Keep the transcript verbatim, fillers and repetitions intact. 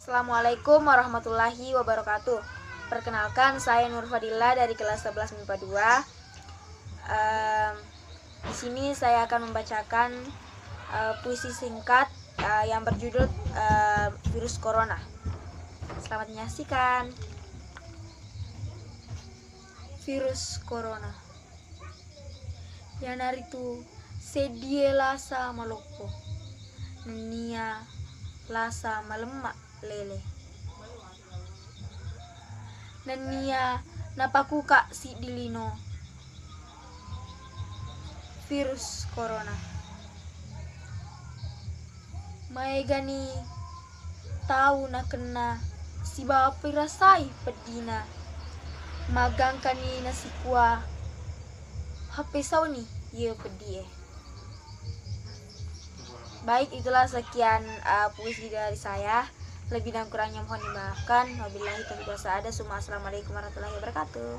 Assalamualaikum warahmatullahi wabarakatuh. Perkenalkan, saya Nur Fadila dari kelas sebelas mipa dua. Em, di sini saya akan membacakan, eh, puisi singkat, eh, yang berjudul, eh, Virus Corona. Selamat menyaksikan. Virus Corona. Iyanaritu seddie lasa maloppo, nennia lasa malemma lele, nennia napakuka siddi lino. Virus Corona. Maegani tau nakenna sibawa pirasai peddina. Magangkani nasikua, happesauni iye peddie. Baik, itulah sekian, uh, puisi dari saya. Lebih dan kurangnya mohon dimaafkan. Wabillahi taufiq wal hidayah. Summa assalamualaikum warahmatullahi wabarakatuh.